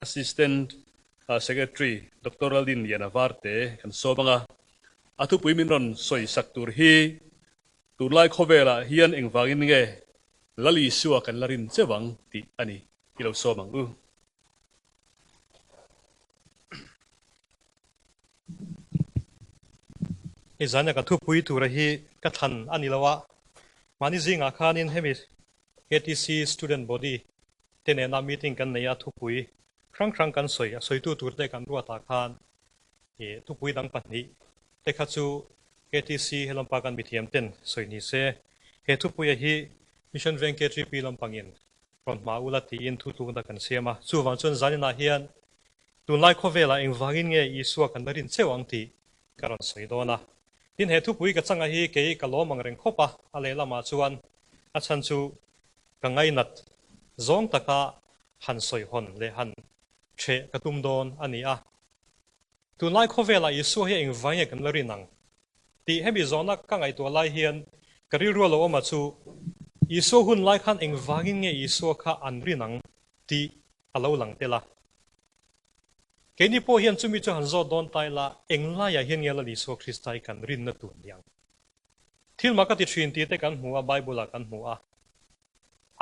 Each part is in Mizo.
Assistant Secretary Doctor Laldinliana Varte kan sawm ang a, a thupui min rawn sawi sak tur hi tunlai khawvelah hian engvangin nge Lal Isua kan la rin cheu ang tih a ni i lo sawm ang u. Hei zana ka thupui tura hi ka thlan a ni lo a, mahni zingah khanin hemi KTC Student Body te nena meeting kan nei a, thupui hrang hrang kan sawi a, sawitu tur te kan ruatah khan ih thupui dang pahnih te kha chu KTC he lampa kan mithiam ten sawi ni se, he thupuia hi Mission Veng KTP lampangin rawn hma ula tiin thu tlukna kan siam a. Chuvang chuan zaninah hian tunlai khawvelah engvangin nge Isua kan la rin cheu ang tih ka rawn sawi dawn a. Tin, he thupui ka changa hi kei ka lawm ang reng khawp a, a lehlamah chuan a chhan chu ka ngainat zawng taka han sawi hawn leh han ṭheh ka tum dawn a ni a. Tunlai khawvelah Isua hi engvang nge kan la rin ang tih hemi zawhna ka ngaihtuah lai hian ka rilru a lo awm a chu Isua hun lai khan engvangin nge Isua kha an rin ang tih a lo lang tel a. Keini pawh hian chumi chu han zawt dawn ta ila englaiah hian nge Lal Isua Krista hi kan rinna tur ni ang? Thil mah ka ti thin tih te kan hmu a, Bible-ah kan hmu a.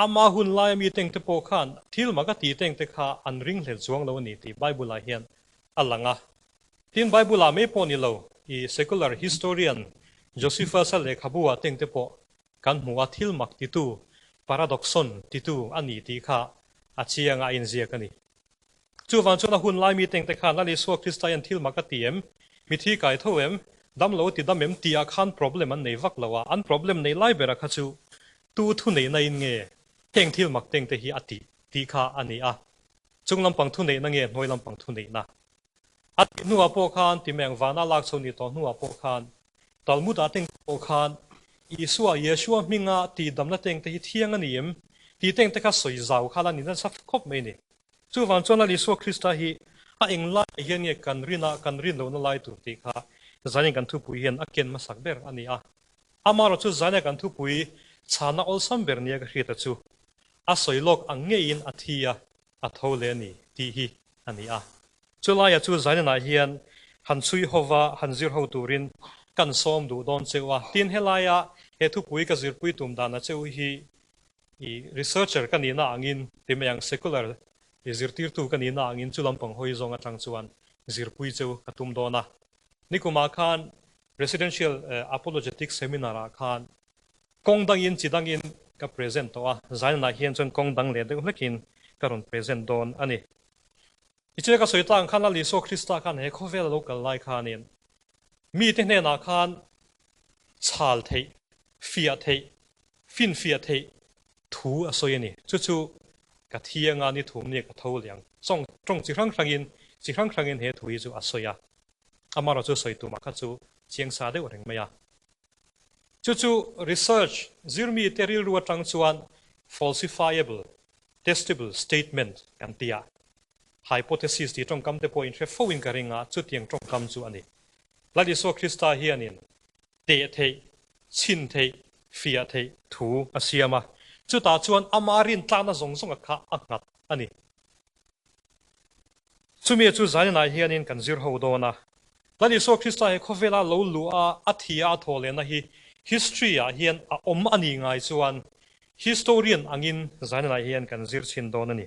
Ama hun laia mi tengte pawh khan thil mah ka tih tengte kha an ringhlel chuang lo a ni tih Bible-ah hian a lang a. Tin, Bible-ah mai pawh ni lo, i secular historian Josephus-a lehkhabu-ah tengte pawh kan hmu a, thil mak titu, paradoxon titu a ni tih kha a chiang a, a inziak a ni. Chuvang chuan a hun lai mi tengte khan Lal Isua Krista hian thil mak a ti em? Mithi kai tho em? Dam lo ti dam em? tih ah khan problem an nei vak lo a, an problem nei lai bera kha chu tu thu neihna in nge heng thil mak tengte hi a tih tih kha a ni a, chung lampang thu neihna nge hnuai lampang thu neihna? A tih hnuah pawh khan timeng vana lak chho ni tawh hnuah pawh khan Talmud ah tengte pawh khan Isua, Yeshua hminga tih damna tengte hi thiang a ni em? tih tengte kha sawi zau kha la ni nasa khawp mai ni. Chuvang chuan Lal Isua Krista hi a eng laiah hian nge kan rin a, kan rin lohna lai tur tih kha zanin kan thupui hian a ken hmasak ber a ni a. Amaherawhchu chu zaina kan thupui chhana awlsam ber nia ka hriat a chu a sawi lawk ang ngeiin a thi a, a tho leh a ni tih hi a ni a. Chulaiah chu zaninah hian han chhui hova han zir ho turin kan sawm duh dawn cheu a. Tin, helaia he thupui ka zirpui tum dana cheu hi I researcher ka nihna angin, ti mai ang secular i zirtirtu ka nihna angin chu lampang hawi zawng atang chuan zirpui cheu ka tum dawn a. Nikumah khan Residential Apologetic Seminar ah khan kawng dangin chi dangin ka present tawh a, zainanah hian chuan kawng dang leh deuh hlekin ka rawn present dawn a ni. I che ka sawi ta ang khan Lal Isua Krista khan he khawvel a lo kal lai khanin mite hnenah khan chhal theih, fiah theih, finfiah theih thu a sawi a ni. Chu chu ka thianga ni thum nia ka tho leh ang. Chawng tawng chi hrang hrangin chi hrang hrangin he thu hi chu a sawi a. Amaherawhchu chu sawi tumah kha chu chiang sa deuh reng mai a. Chu chu research zirmite rilru atang chuan falsifiable, testable statement kan ti a. Hypothesis tih tawngkam te pawh inhre fo in ka ring a, chutiang tawngkam chu a ni. Lal Isua Krista hianin teh theih, chhin theih, fiah theih thu a siam a, chutah chuan ama rintlakna zawng zawnga kha a nghat a ni. Chumi chu zaninah hianin kan zir ho dawn a. Lal Isua Krista he khawvela lo luh a, a thi a a thawh lehna hi history ah hian a awm a nih ngai chuan historian angin zaninah hian kan zir chhin dawn a ni.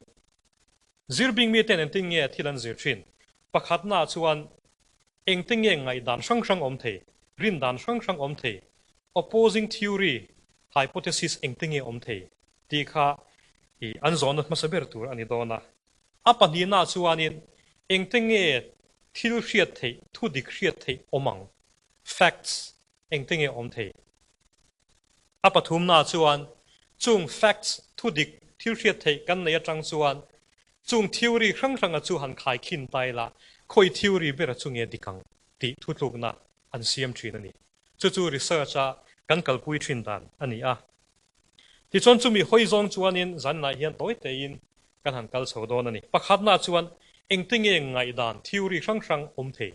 Zirbing miten engtin nge thil an zir thin? Pakhatnaah chuan engte nge ngaihdan hrang hrang awm thei, rindan hrang hrang awm thei, opposing theory, hypothesis engte nge awm thei tih kha i an zawhna hmasa ber tur a ni dawn a. A pahnihnaah chuanin engte nge thil hriat theih, thu dik hriat theih awm ang, facts, engte nge awm thei? A pathumnaah chuan chung facts, thu dik, thil hriat theih kan nei atang chuan chung theory hrang hranga chu han khaikhin ta ila, khawi theory bera chu nge dik ang tih thutlukna an siam thin a ni. Chu chu research a kan kalpui thin dan a ni a. Tichuan chumi hawi zawng chuanin zanlai hian tawi tein kan han kal chho dawn a ni. Pakhatnaah chuan engte nge ngaihdan theory hrang hrang awm thei?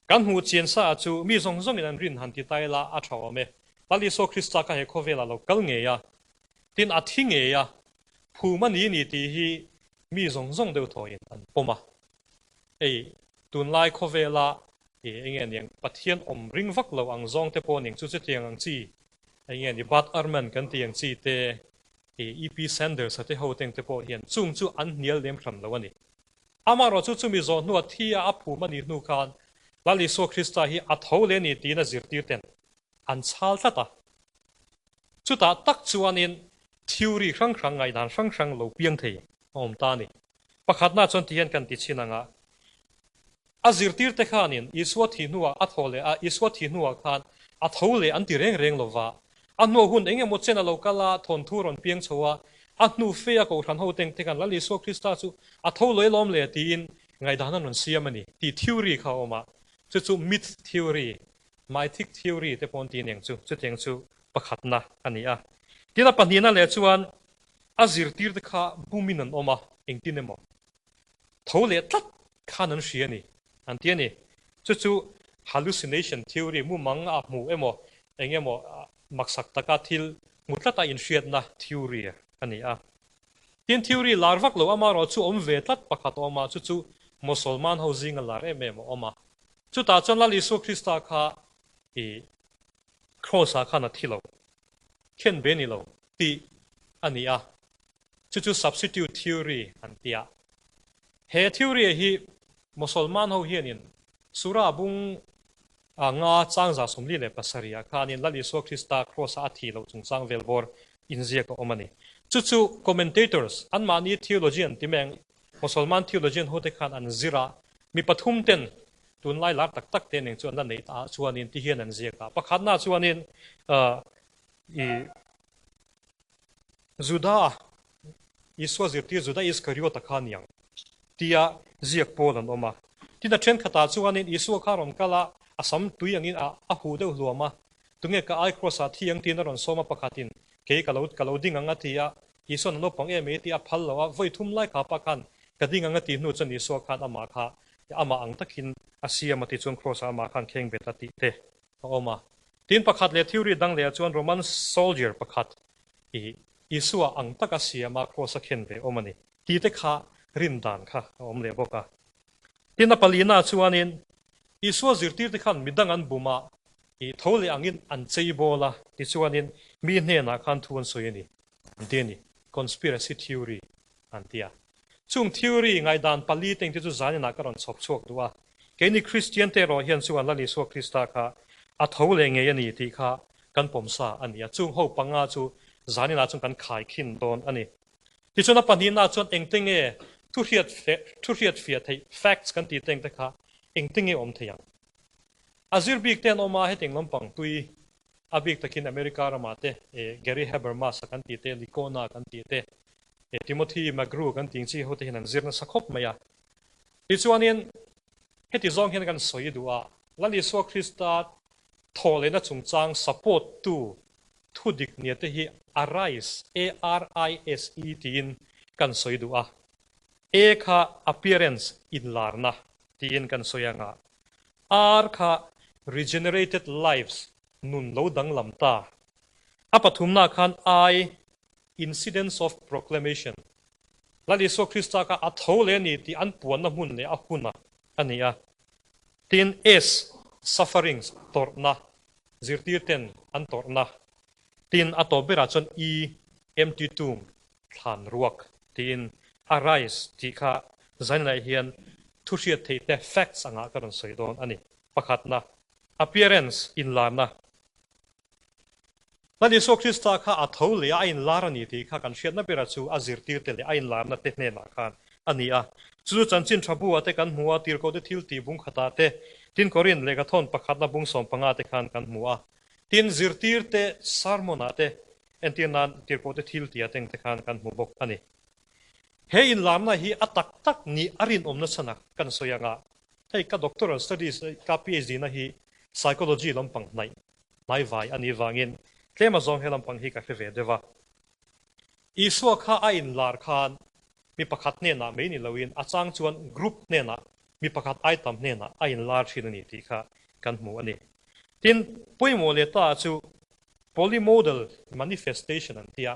Kan hmuh chian sa chu mi zawng zawngin an rin han ti ta ila a tha awm e. Lal Isua Krista kha he khawvelah lo kal ngei a, tin a thi ngei a, phum a ni ni tih hi Mi zawng zawng deuh thawhin an pawm a. Ei, tunlai khawvela i enge niang Pathian awm ring vak lo ang zawng te pawh ning chu chutiang ang chi enge ni Bart Ehrman kan tih ang chi te, i EP Sanders a te ho teng te pawh hian chung chu an hnial lem hran lo a ni. Amaherawh chu chumi zawh hnua thi a a phum a nih hnu khan Lal Isua Krista hi a tho leh a ni tiin a zirtir ten an chhal tlat a. Chutah tak chuanin theory hrang hrang ngaihdan hrang hrang lo piang thei a awm ta a ni. Pakhatna chuan tihian kan ti chhin ang a, a zirtirte khanin Isua thih hnuah a thaw leh a, Isua thih hnuah khan a tho leh an ti reng reng lo va, a hnuah hun eng emaw chen a lo kal a, thawnthu rawn piang chho a, a hnu fe a kohhran ho tengte khan Lal Isua Krista chu a tho leh lawm le tiin ngaihdan an rawn siam a ni tih theory kha a awm a, chu chu myth theory, mythic theory te pawh an ti aniang chu, chutiang chu pakhatna a ni a. Tin a pahnihna leh chuan A zirtirte kha bumin an awm a, engtin emaw tho leh tlat khan an hria a ni, an ti a ni. Chu chu hallucination theory, mumang a hmu emaw, eng emaw maksak taka thil hmu tlata inhriatna theory a ni a. Tin, theory lar vak lo amaherawh chu awm ve tlat pakhat a awm a, chu chu Mosolman ho zinga lar em em a awm a. Chutah chuan Lal Isua Krista kha i Kraws-ah khan a thi lo. Khen ve ni lo tih a ni a, chu chu substitute theory an ti a. He theory hi Mosolman ho hianin Surah bung a nga changza 47 ah khanin Lal Isua Krista Kraws-a a thih loh chungchang vel bawr inziak a awm a ni. Chu chu commentators, anmahni theologian ti meng Mosolman theologian hote khan an zir a, mi pathum ten Tunlai lar tak tak te nen chuan la neih ah chuanin ti hian an ziak a. Pakhatna chuanin i Juda, Isua zirtir Juda Iskariota kha a ni ang tia ziak pawl an awm a. Tin a thenkhatah chuanin Isua kha a rawn kal a, a sam tui angin a a huh deuh hluam a. Tunge ka ai kraws ah thi ang tiin a rawn sawm a pakhatin kei ka lo ka lo ding ang a ti a. Isua'n a naupang em ei tih a phal lo a, vawi thum lai kha pa khan ka ding ang a tih hnu chuan Isua khan amah kha amah ang takin a siam a tih chuan Kraws ah amah khan kheng bet a tih te a awm a. Tin pakhat leh theory dang leh ah chuan Roman soldier pakhat i Isua ang taka siam a Kraws a khen ve awm a ni tih te kha rin dan kha a awm leh bawk a. Tin a palina ah chuanin Isua zirtir te khan midang an bum a, i tho leh angin an chei bawl a tichuanin mi hnenah khan thu an sawi a ni. An ti a ni. Conspiracy theory an ti a. Chung theory ngaihdan pali te engte chu zaninah ka rawn chhawp chhuak duh a. Keini Kristian te erawh hian chuan Lal Isua Krista kha a tho leh ngei a ni tih kha kan pawm sa a ni a. Chung ho panga chu zaninah chuan kan khaikhin dawn a ni. Tichuan a pahnihna chuan engte nge thu hriat thu hriat fiah theih facts kan tih te engte kha engte nge awm thei ang? A zir bik te an awm a, hetiang lampang tui A bik takin America ramah te, Gary Habermas-a kan tih te, Licona kan tih te, Timothy McGrew kan tih ang chi hote hian an zir nasa khawp mai a. Tichuanin, heti zawng hian kan sawi duh a, Lal Isua Krista thawhlehna chungchang support-tu thu dik nia te hi ARISE, A-R-I-S-E, tiin kan sawi duh a. A kha appearance, inlarna, tiin kan sawi ang a. R kha regenerated lives, nun lo danglam ta. A pathumna khan I, incidents of proclamation, Lal Isua Krista kha a tho leh a ni tih an puanna hmun leh a huna a ni a. Tin, S, sufferings, tawrhna, zirtirten an tawrhna. Tin, a tawp berah chuan E, empty tomb, thlan ruak tiin arise tih kha zainah hian thu hriat theih te facts angah ka rawn sawi dawn a ni. Pakhatna, appearance, inlarna. Lal Isua Krista kha a tho leh a, a inlar a ni tih kha kan hriatna bera chu a zirtirte leh a inlarna te hnenah khan a ni a. Chu chu chanchin tha bu-ah te kan hmu a, tirhkohte thil tih bung khatah te, tin Korinth lehkhathawn pakhatna bung 15 te khan kan hmu a. Tin zirtirte sermon-ah te Entir nan tirhkohte thil tia teng te khan kan hmu bawk a ni. He inlarna hi a tak tak nih a rinawmna chhanah kan sawi ang a, hei ka doctoral studies ka PhD na hi psychology lampang hnaih hnaivai a nih vangin tlem azawng he lampang hi ka hre ve deuh a. Isua kha a inlar khan mi pakhat hnenah mai ni loin a chang chuan group hnenah mi pakhat ai tam hnenah a inlar thin a ni tih kha kan hmu a ni. Tin, pawimawh leh ta chu Polymodal manifestation an ti a.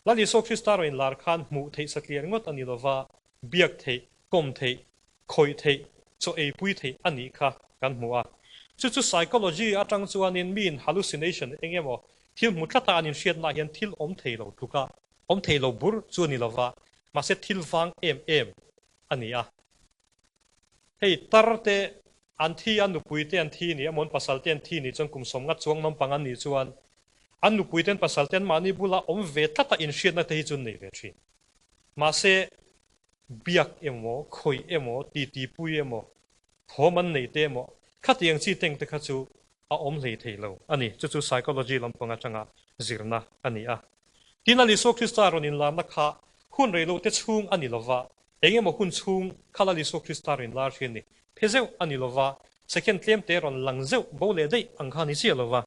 Lal Isua Krista rawn inlar khan hmuh theih satliah ringawt a ni lova, biak theih, kawm theih, khawih theih, chaw eipui theih a nih kha kan hmu a. Chu chu psychology atang chuanin miin hallucination eng emaw thil hmu tlata an inhriatnaah hian thil awm thei lo tluka awm thei lo bur chu a ni lova, mahse thil vang em em a ni a. Hei tar te an thi, an nupui te an thi ni, amawn pasal te an thi ni chuan kum 50 chuang nampang an nih chuan an nupui te an pasal te an mahni bula awm ve tlata inhriatna te hi chu an nei ve thin. Mahse biak emaw, khawih emaw, titipui emaw, thawm an neih te emaw, khatiang chi teng te kha chu a awm hlei thei lo a ni. Chu chu psychology lampang atanga zirna a ni a. Tin, Lal Isua Krista rawn inlarna kha hun rei lo te chhung a ni lova, eng emaw hun chhung kha Lal Isua Krista rawn inlar hi a ni. Phe zeuh a ni lova, second tlem te rawn lang zeuh bo leh daih ang kha a ni chiah lova.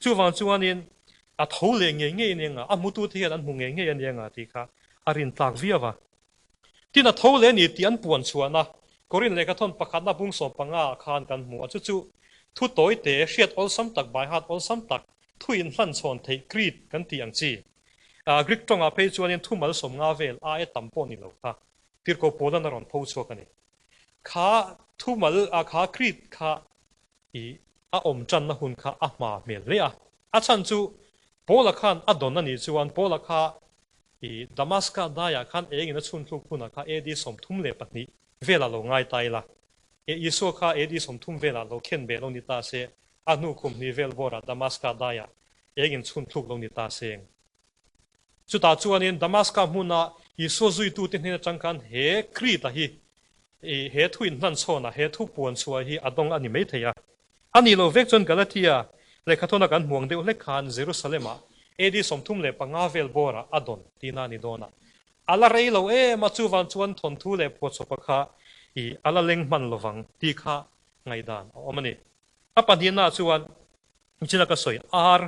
Chuvang chuanin a tho leh ngei ngei a ni anga, a hmutu te hian an hmu ngei ngei a ni anga tih kha a rintlak viau a. Tin, a tho leh a ni tih an puan chhuahna Korin lehkhathawn pakhatna bung 15 ah khan kan hmu a, chu chu thu tawi te, hriat awlsam tak, baihat awlsam tak, thu inhlan chhawn theih creed kan tih ang chi. Greek tawngah phei chuanin thu mal 50 vel aia tam pawh ni lo kha Tirhkoh Paulan a rawn pho chhuak a ni. Kha thu mal, kha creed kha i a awm tanna hun kha a hma hmel hle a. A chhan chu Paula khan a dawn a nih chuan Paula kha i Damaska daiah khan engin a chhun thluk hunah kha AD 32 velah lo ngai ta ila, e Isua kha AD 30 velah lo khen ve lo ni ta se, a hnu kum hnih vel bawrah Damaska daiah engin chhun thluk lo ni ta seng. Chutah chuanin Damaska hmuna Isua zuitute hnen atang khan he Krita hi he thu inhlan chhawnah he thu puan chhuah hi a dawng a ni maithei a. A nih loh vek chuan Galatia lehkhathawna kan hmuang deuh hlek khan Jerusalem-ah AD 35 vel bawrah a dawn tihna a ni dawn a. A la rei lo em a, chuvang chuan thawnthu leh phuahchawpa kha i a la leng hman lovang tih kha ngaihdan a awm a ni. A pahnihnaah chuan Nichina ka sawi ar,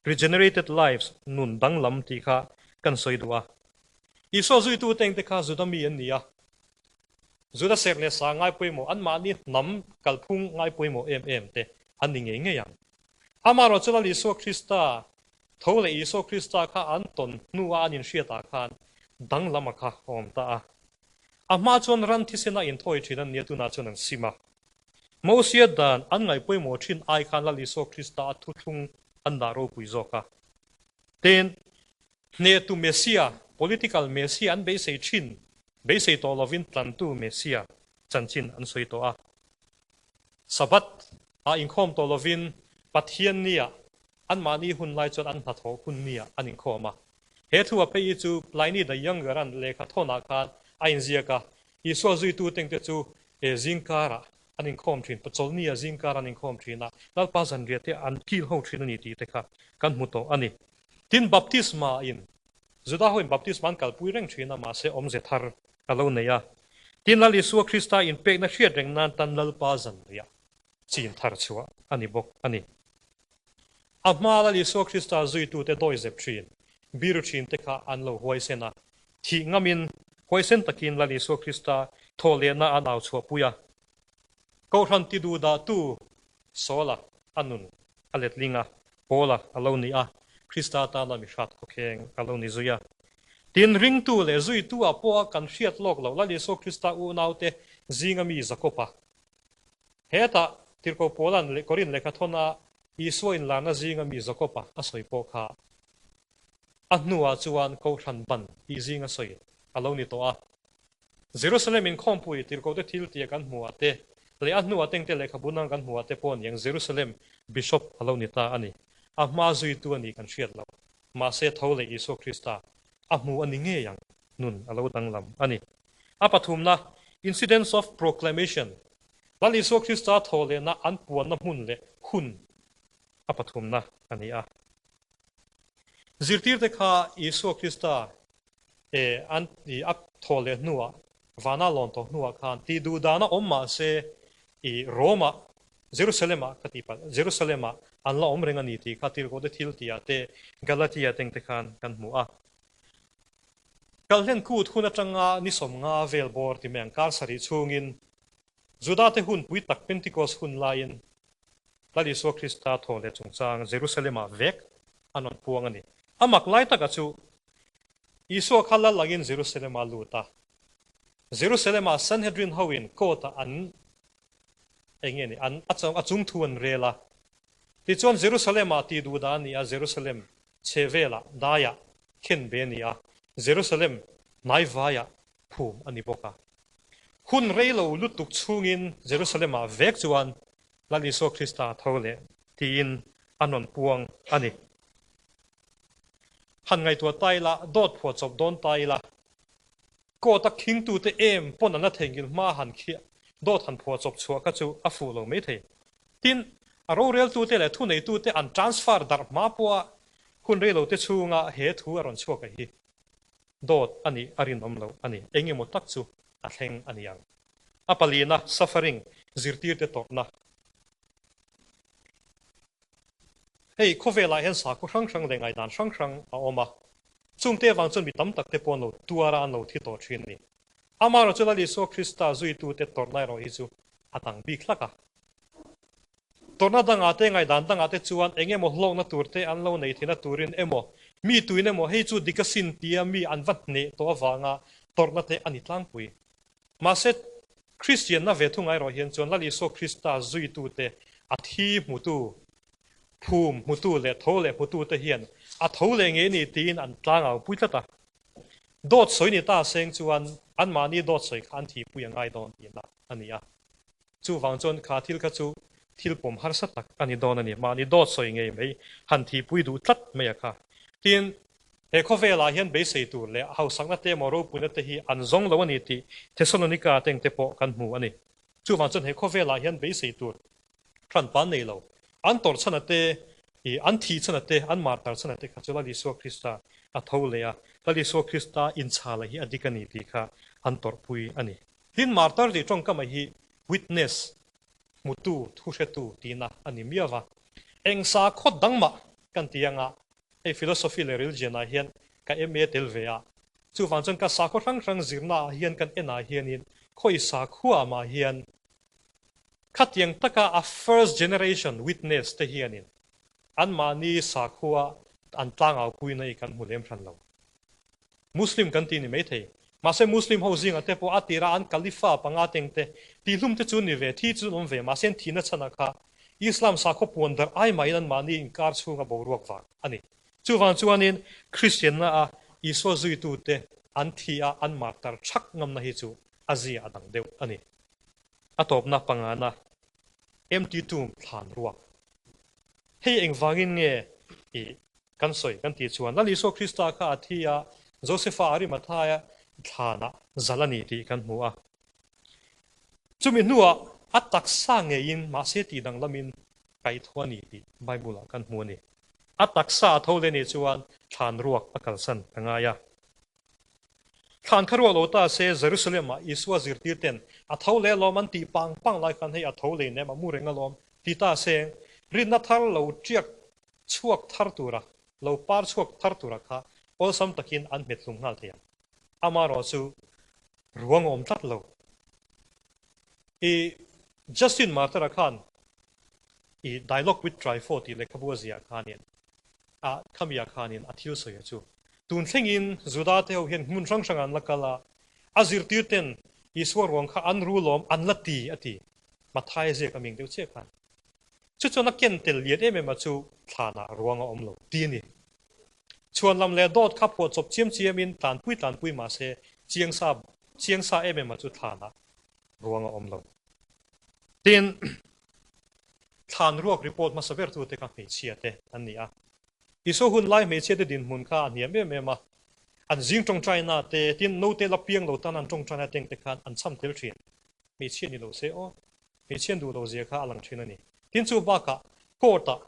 regenerated lives, nun danglam tih kha kan sawi duh a. Isua zuitu teng te kha Juda mi an ni a. Juda serh leh sa ngai pawimawh, anmahni hnam kalphung ngai pawimawh em em te an ni ngei ngei ang. Amaherawhchu Lal Isua Krista tho leh Isua Krista kha an tawn hnua an inhriatah khan danglam a kha a awm ta a. A hma chuan ran thisena inthawi thin an nia tunah chuan an sim a. Mosia dan an ngaih pawimawh thin ai khan Lal Isua Krista a thuthlung an dah ropui zawk a. Tin, hnehtu Messia, political Messia an beisei thin, beisei tawh lovin tlantu Messia chanchin an sawi tawh a. Sabbath ah inkhawm tawh lovin Pathian nia anmahni hun lai chuan an hnathawh hun nia an inkhawm a. He thu a phei hi chu Pliny the Younger an lehkha thawnah khan a inziak a, Isua zuitu tengte chu he zingkarah an inkhawm thin, Pachawlhnia zingkar an inkhawm thin a, Lalpa zanriah te an kil ho thin a ni tih te kha kan hmu tawh a ni. Tin, baptisma in, Juda hoin baptisma an kalpui reng thin a, mahse awmze thar a lo nei a. Tin, Lal Isua Krista inpekna hriat reng nan tan Lalpa zanriah chin thar chhuah a ni bawk a ni. A hma Lal Isua Krista zuitute dawi zep thin, biru thin te kha an lo huaisen a, thih ngamin huaisen takin Lal Isua Krista thawhlehna an au chhuahpui a. Kohhran ti duhdahtu Saula a nun a letling a, Paula a lo ni a, Krista tana mi hrat khawkheng a lo ni zui a. Tin, ringtu leh zuitu ah pawha kan hriat lawk loh Lal Isua Krista unaute zinga mi Jakob-a Hetah Tirhkoh Paula'n leh Korin lehkha thawna Isua inlarna zinga mi Jakob-a a sawi pawh kha a hnuah chuan Kohhran ban tih zinga sawi a lo ni tawh a. Jerusalem inkhawmpui Tirhkohte thil tia kan hmuhah te leh a hnuah tengte lehkhabu nang kan hmuhah te pawh niang Jerusalem Bishop a lo ni ta a ni. A hma zuitu a nih kan hriat loh. Mahse tho leh Isua Krista a hmu a ni ngei ang nun a lo danglam a ni. A pathumna, Incidents of Proclamation, Lal Isua Krista thaw lehna an puanna hmun leh hun a pathumna a ni a. Zirtirte kha Isua Krista e an i a thaw leh hnuah, vana lawn tawh hnuah khan tih duh dana awm mah se i Rome-ah, Jerusalem-ah ka tih palh, Jerusalem-ah an la awm reng a ni tih kha Tirhkohte thil tihah te, Galatia tengte khan kan hmu a. Kalhlen kut hun atanga ni 50 vel bawr ti mai ang kar sarih chhungin Judate hun pui tak Pentecost hun laiin Lal Isua Krista thaw leh chungchang Jerusalem-ah vek an rawn puang a ni. A mak lai taka chu. Isua kha lal angin Jerusalem-ah a lut a. Jerusalem-ah Sanhedrin hoin court-ah an eng nge ni an a chung thu an rel a. Tichuan Jerusalem-ah tih duh dah a ni a, Jerusalem chhe velah daiah khen ve a ni a, Jerusalem hnaivaiah phum a ni bawk a. Hun rei lo lutuk chhungin Jerusalem-ah vek chuan Lal Isua Krista a tho leh tiin an rawn puang a ni. Han ngaihtuah ta ila, dawt phuah chawp dawn ta ila, court-a khingtute em pawn an la theihnghilh hma han khiah dawt han phuah chawp chhuah kha chu a fuh lo maithei. Tin, a roreltute leh thuneitute an transfer darh hma pawha hun reilote chhunga he thu a rawn chhuak a hi dawt a nih a rinawm lo a ni. Eng emaw tak chu a thleng a ni ang. A palina, suffering, zirtirte tawrhna. Hei, khawvelah hian sakhaw hrang hrang leh ngaihdan hrang hrang a awm a. Chungte avang chuan mi tam tak te pawh an lo tuar a, an lo thi tawh thin a ni. Amaherawhchu Lal Isua Krista zuitute tawrhna erawh hi chu a dang bik hlak a. Tawrhna dangah te, ngaihdan dangah te chuan eng emaw hlawkna tur te an lo nei theihna turin emaw, mi tuin emaw hei chu dik asin tia mi an va hneh tawh avanga tawrhna te a ni tlangpui. Mahse, Kristianna ve thung erawh hian chuan Lal Isua Krista zuitute, a thi hmutu, phum hmutu leh tho leh hmutute hian a tho leh ngei ni tiin an tlangau pui tlat a. Dawt sawi ni ta seng chuan anmahni dawt sawi kha an thihpui a ngai dawn tihna a ni a. Chuvang chuan kha thil kha chu thil pawm harsa tak a ni dawn a ni. Mahni dawt sawi ngei mai han thihpui duh tlat mai a kha. Tin, he khawvelah hian beisei tur leh hausakna te emaw ropuina te hi an zawng lo a ni tih Thesalonika tengte pawh kan hmu a ni. Chuvang chuan he khawvelah hian beisei tur hranpa nei lo, an tawrh chhan a te, i an thih chhan a te, an martar chhan a te kha chu Lal Isua Krista a tho leh a, Lal Isua Krista inchhala hi a dik a ni tih kha an tawrhpui a ni. Tin, martar tih tawngkama hi witness, hmutu, thuhretu tihna a ni miau va. Eng sakhaw dang mah kan ti anga, hei philosophy leh religion ah hian ka MA tel ve a, chuvang chuan ka sakhaw hrang hrang zirna ah hian kan en ah hianin khawi sakhua mah hian khatiang taka a first generation witness te hianin anmahni sakhua an tlangau puina hi kan hmu lem hran lo. Muslim kan ti ni maithei. Mahse Muslim ho zingah te pawh a tira an Khalifa panga teng te tihlum te chu ni ve, thi chu an awm ve, mahse an thihna chhanah kha Islam sakhaw puan darh ai mahin anmahni inkar chhunga boruak vang a ni. Chuvang chuanin Kristianna a Isua zuitute an thi a an martar thak ngamna hi chu a zia a dang deuh a ni. A tawpna pangana empty tomb thlan ruak. Hei engvangin nge i Kan sawi kan tih chuan Lal Isua Krista kha a thi a, Josefa Arimathaia thlanah zal a ni tih kan hmu a. Chumi hnuah a taksa ngeiin mahse tih danglamin kaihthawh a ni tih Bible-ah kan hmu a ni. A taksa a tho leh nih chuan thlan ruak a kalsan a ngai a. Thlan kha ruak lo ta se Jerusalem-ah Isua zirtirten a tho leh alawm an tih pang pang lai khan hei a tho lei nem a mu reng alawm ti ta se rinna thar lo tiak chhuak thar tura, lo par chhuak thar tura kha awlsam takin an hmet hlum nghal thei ang. Amaherawh chu ruang a awm tlat lo. I Justin Martyr-a khan i Dialogue with Trypho tih lehkhabu a ziah khanin a khamiah khanin a thil sawi a chu. Tun thlengin Juda te ho hian hmun hrang hrangah an la kal a, a zirtir ten Isua ruang kha an ru lawm an la ti a ti. Matthai a ziak a ming deuh chiah khan. Chu chuan a ken tel lian em em a chu thlanah ruang a awm lo ti a ni. Chhuan lam leh dawt kha phuah chawp chiam chiamin tlanpui tlanpui mah se chiang sa chiang sa em em a chu thlanah ruang a awm lo. Tin, thlan ruak report hmasa ber tute kha hmeichhia te an ni a. Isua hun lai hmeichhia te dinhmun kha a hniam em em a. An zing tawngtaina te, tin naute la piang lo tan an tawngtaina teng te khan an cham tel thin. Hmeichhia ni lo se aw. Hmeichhian duh lo zia kha a lang thin a ni. Tin chu bakah court-ah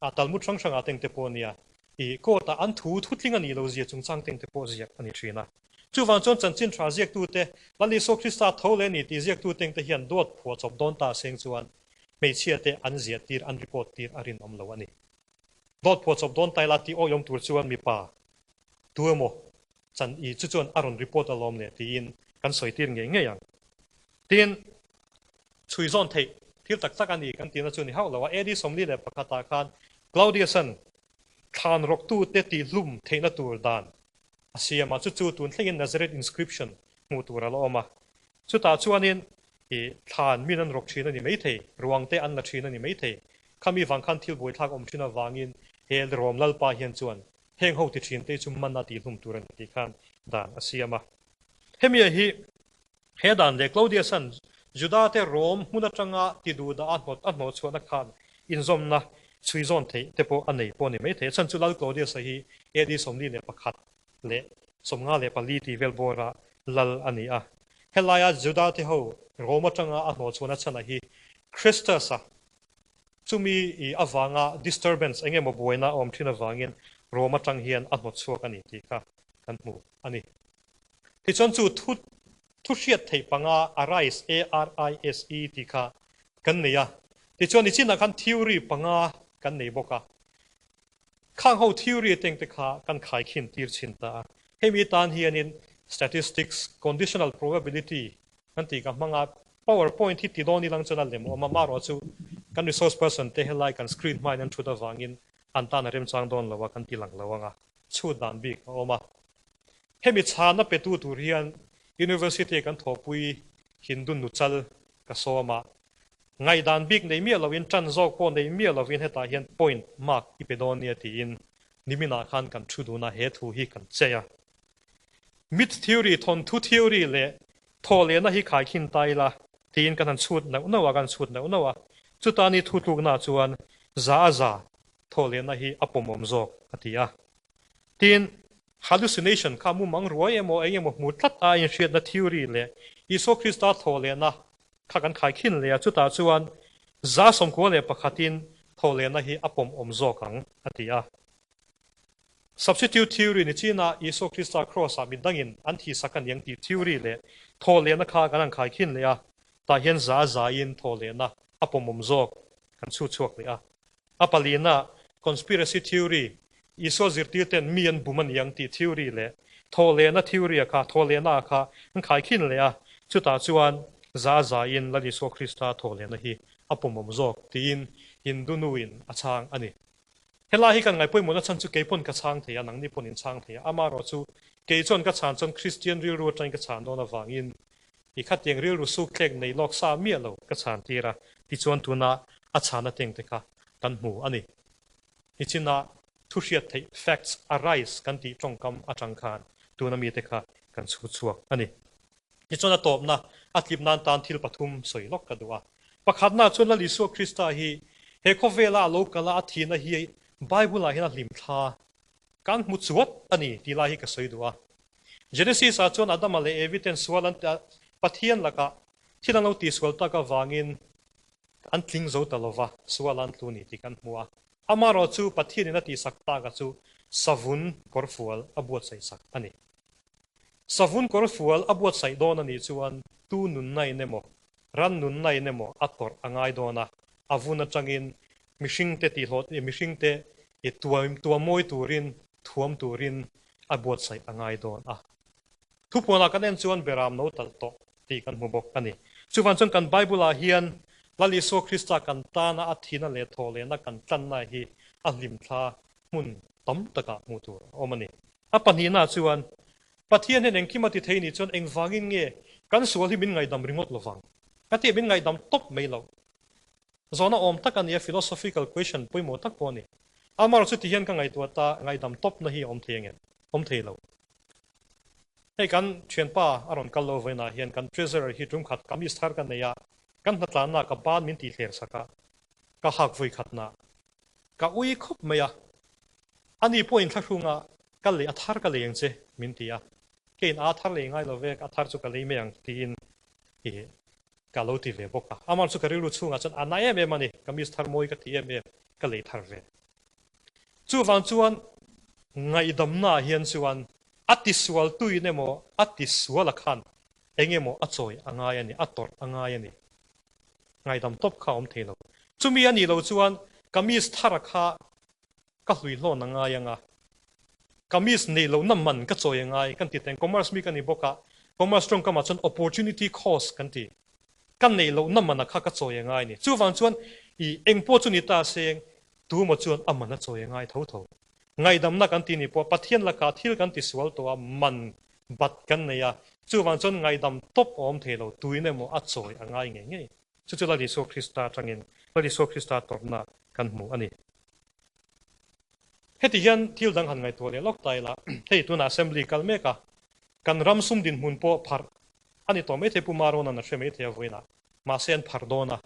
a Talmud hrang hrangah tengte pawh a nia, ih court-ah an thu thutling a nih lo zia chungchang tengte pawh ziak a ni thin a. Chuvang chuan chanchin tha ziaktute, Lal Isua Krista tho leh a ni tih ziaktu tengte hian duat phuah chawp dawn ta seng chuan hmeichhiate an ziah tir, an report tir a rinawm lo a ni. Dawt phuah chawp dawn taila tih awih awm tur chuan mipa tu emaw chan i chu chuan a rawn report alawm le tiin kan sawi tir ngei ngei ang. Tin, chhui zawn theih thil tak tak a ni kan tihna chu ni hauh lo a, AD 41 ah khan Claudius-a'n thlan rawktute tihhlum theihna tur dan. a siam a, chu chu tun thlengin Nazareth inscription hmuh tur a la awm a. Chutah chuanin i thlan min an rawk thin a ni maithei, ruang te an la thin a ni maithei. Khami vang khan thil buaithlak awm thin avangin he Rom Lalpa hian chuan heng ho ti thin te chu man a tihhlum tur a ni tih khan dan a siam a. Hemi ah hi he dan leh Claudius-a'n Juda-te Rom hmun atanga ti duh dah a hnawt a hnawhchhuahna khan inzawmna chhui zawn theih te pawh a nei pawh a ni maithei. A chhan chu Lal Claudius-a hi AD 41 leh 54 tih vel bawra lal a ni a. Helaia Juda-te ho Rom atanga a hnawhchhuahna chhanah hi Christus-a chumi i avanga disturbance eng emaw buaina a awm thin avangin Rom atang hian a hnawtchhuak a ni tih kha kan hmu a ni. Tichuan chu thu thu hriat theih panga arise, A-R-I-S-E, tih kha kan nei a. Tichuan nichinah khan theory panga kan nei bawk a. Khang ho theory ateng te kha kan khaikhin tir chhin ta a. Hemi tan hianin statistics, conditional probability kan tih ka hmang a. Power point hi ti dawn ilang chuan a lem awm a, marawh chu kan resource person te helai kan screen hmain an thut avangin an tan a remchang dawn lo a, kan ti lang lo ang a, chhut dan bik a awm a. Hemi chhana petu tur hian University kan thawhpui Hindu nuchal ka sawm a, ngaihdan bik nei miah loin tan zawk pawh nei miah lovin hetah hian point mark i pe dawn nia tiin niminah khan kan thu dun a, he thu hi kan chei a. Myth theory, thawnthu theory leh thawhlehna hi khaikhin ta ila tiin kan han chhut neuh neuh a, kan chhut neuh neuh a. Chuta ni thutluknaah chuan za a za thawhlehna hi a pawmawm zawk a ti a. Tin, hallucination kha mumang ruai emaw eng emaw hmu tlat a inhriatna theory leh Isua Krista thawhlehna kha kan khaikhin leh a, chutah chuan 91%-in thawhlehna hi a pawmawm zawk ang a ti a. Substitute theory ni chin-a Isua Krista Kraws-ah midangin an thihsak a niang tih theory leh thawhlehna kha kan han khaikhin leh a, tah hian za a zain thawhlehna a pawmawm zawk kan chhu chhuak leh a. A palina, conspiracy theory, Isua zirtirten mi an bum a niang tih theory leh thawhlehna theory a kha, thawhlehna a kha an khaikhin leh a, chutah chuan za a zain Lal Isua Krista thawhlehna hi a pawmawm zawk tiin Hindu nuin a chhang a ni. Helai hi kan ngaihpawimawhna chhan chu kei pawn ka chhang thei a, nangni pawn in chhang thei a, amaherawh chu kei chuan ka chhan chuan Kristian rilru atangin ka chhan dawn avangin I khatiang rilru sukthlek nei lawk sa miah lo ka chhan tir a, tichuan tuna a chhana tengte kha kan hmu a ni. Nichina thu hriat theih facts arise kan tih tawngkam atang khan tuna mite kha kan chhu chhuak a ni. Tichuan a tawpna a tlip nan tan thil pathum sawi lawk ka duh a. Pakhatna chuan Lal Isua Krista hi he khawvela a lo kal a, a thihna hi Bible-ah hian a hlim thla Kan hmu chuat a ni tih lai hi ka sawi duh a. Genesis ah chuan Adama leh Evi ten sual an Pathian lakah thil an lo tihsual tak avangin an tling zo ta lova, sual an tlu ni tih kan hmu a. Amaherawh chu Pathianin a tihsak taka chu savun kawrfual a buatsaihsak a ni. Savun kawrfual a buatsaih dawn a nih chuan tu nunna in emaw, ran nunna in emaw a tawrh a ngai dawn a, a vun atangin mihringte tihhlawh mihringte i tuam tuammawi turin thuam turin a buatsaih a ngai dawn a. Thupuanah kan en chuan beram no talh tawh tih kan hmu bawk a ni. Chuvang chuan kan Bible-ah hian Lal Isua Krista kan tana a thihna leh thawhlehna kan tlanna hi a hlimthla hmun tam takah hmuh tur a awm a ni. A pahnihnaah chuan Pathian hian engkim a ti thei nih chuan engvangin nge kan sual hi min ngaihdam ringawt lovang? Ka tih min ngaihdam tawp mai loh. Zawhna awm tak a ni a, philosophical question pawimawh tak pawh a ni. Amar chu ti hian ka ngaihtuah ta, ngaihdam tawpna hi a awm thei angem? Awm thei lo. Hei kan thianpa a rawn kal lo vawiinah hian kan treasurer hi tum khat kamis thar ka nei a, kan hnatlanna ka ban min tih hler sak a, ka hak vawi khatna ka ui khawp mai a, ani pawhin thlahrunga ka lei a thar ka lei ang che min ti a, keiin a thar lei ngai lo ve, a thar chu ka lei mai ang tiin i Ka lo ti ve bawk a. Amah chu ka rilru chhungah chuan a na em em a ni, kamis thar mawi ka ti em em, ka lei thar ve. Chuvang chuan ngaihdamnaah hian chuan a tisual tuin emaw a tisual a khan eng emaw a chawi a ngai a ni, a tawrh a ngai a ni. Ngaihdam tawp kha a awm thei lo. Chumi a nih loh chuan kamis thara kha Ka hluihlawn a ngai ang a, kamis neih lohna man ka chawi a ngai kan ti teng. Commerce mi ka ni bawk a, commerce tawngkamah chuan opportunity cost kan ti. Ka neih lohna man a kha ka chawi a ngai ni. Chuvang chuan i engpawh chu ni ta seng, tumaw chuan a man a chawi a ngai tho tho. Ngaihdamna kan tih ni pawh Pathian lakah thil kan tisual tawh a, man bat kan nei a, chuvang chuan ngaihdam tawp a awm thei lo, tuin emaw a chawi a ngai ngei ngei. Chu chu Lal Isua Krista atangin Lal Isua Krista tawrhna kan hmu a ni. Heti hian thil dang han ngaihtuah leh lawk ta ila, hei tunah Assembly kal mek a, kan ram sum dinhmun pawh pharh a ni tawh maithei Pu Maronan a hre maithei a vawiinah, mahse an pharh dawn a.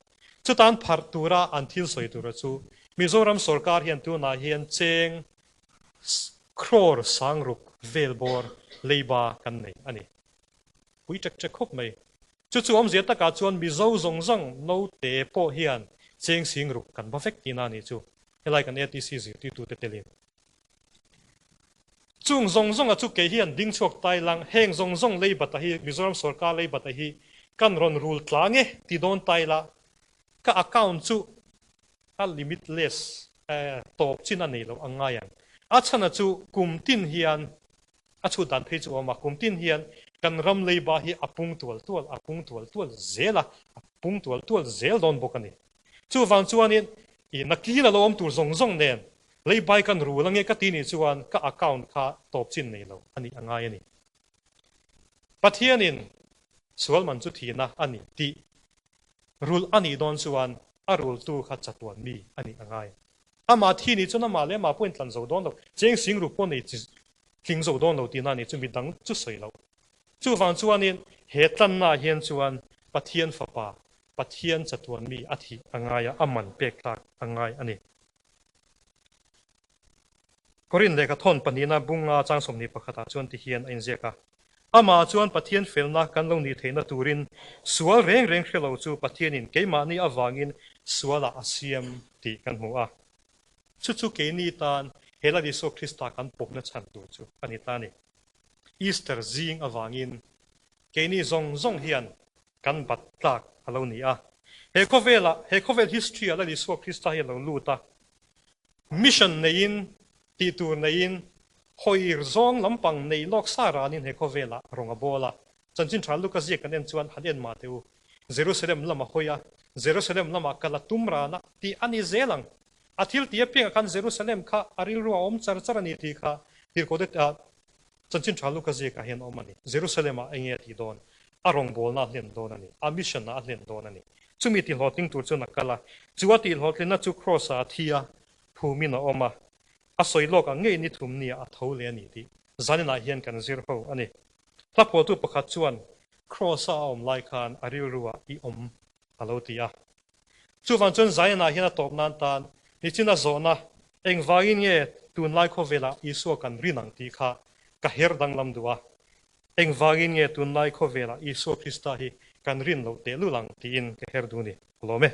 Chuta an pharh tura an thil sawi tura chu Mizoram sorkar hian tunah hian cheng crore sangruk vel bawr leiba kan nei a ni. Pui ṭek ṭek khawp mai. Chu chu awmzia takah chuan Mizo zawng zawng naute pawh hian cheng singruk kan va vek tihna a nih chu. Helai kan ATC zirtirtute telin. Chung zawng zawnga chu kei hian ding chhuak tai lang, heng zawng zawng lei bata hi, Mizoram sorkar lei bata hi kan rawn rul tlang e ti dawn tai la, ka account chu a limitless tawp chin a nei lo ang ngai ang. A chhana chu kum tin hian a chhut dan phei chu a awm a, kum tin hian kan ram leiba hi a pung tual tual, a pung tual tual zel a, a pung tual tual zel dawn bawk a ni. Chuvang chuanin i nakil a lo awm tur zawng zawng nen leibai kan rul ange ka ti nih chuan ka account kha tawp chin nei lo a nih a ngai a ni. Pathianin sual man chu thihna a ni tih rulh a nih dawn chuan a rultu kha chatuan mi a nih a ngai. Amah thi nih chuan amah leh amah pawhin tlan zo dawn lo, cheng sing ru pawh nei tling zo dawn lo tihna a nih chu midang chu sawi lo. Chuvang chuanin he tlannaah hian chuan Pathian Fapa, Pathian chatuan mi a thih a ngai a, a man pek tlak a ngai a ni. Korin lehkha thawn pahnihna bunga chang 21ah chuan ti hian a inziak a, Amah chuan Pathian felna kan lo nih theihna turin sual reng reng hre lo chu Pathianin keimahni avangin sualah a siam tih kan hmu a. Chu chu keini tan he Lal Isua Krista kan pawmna chhan tur chu a ni ta a ni. Easter zing avangin keini zawng zawng hian kan bat tlak a lo ni a. He khawvelah, he khawvel history-ah Lal Isua Krista hi a lo lut a. Mission neiin, tih tur neiin, hawir zawng lampang nei lawk sa ranin he khawvelah rawng a bawl a. Chanchin tha Luka ziak kan en chuan han en mah teh u. Jerusalem lama hawi a, Jerusalem lamah kal a tum ran a tih a ni zel ang. A thil tih apiangah khan Jerusalem kha a rilru a awm char char a ni tih kha Tirhkohte ah Chanchin tha Luka ziakah hian a awm a ni. Jerusalem-ah enge a tih dawn? A rawngbawlna a hlen dawn a ni. A mission-ah a hlen dawn a ni. Chumi tihlawhtling tur chuan a kal a. Chu a tihlawhtlinna chu Kraws-ah a thi a, phumin a awm a. A sawi lawk ang ngei ni thum nia a tho leh a ni tih zaninah hian kan zir ho a ni. Hla phuahtu pakhat chuan Kraws-a a awm lai khan a rilruah i awm a lo ti a. Chuvang chuan Zion-ah hian a tawp nan tan nichin a zawhna, Engvangin nge tunlai khawvelah Isua kan rin ang tih kha ka her danglam duh a. Engvangin nge tunlai khawvelah Isua Krista hi kan rin loh tehlul ang tiin ka her duh ni. Ka lawm e.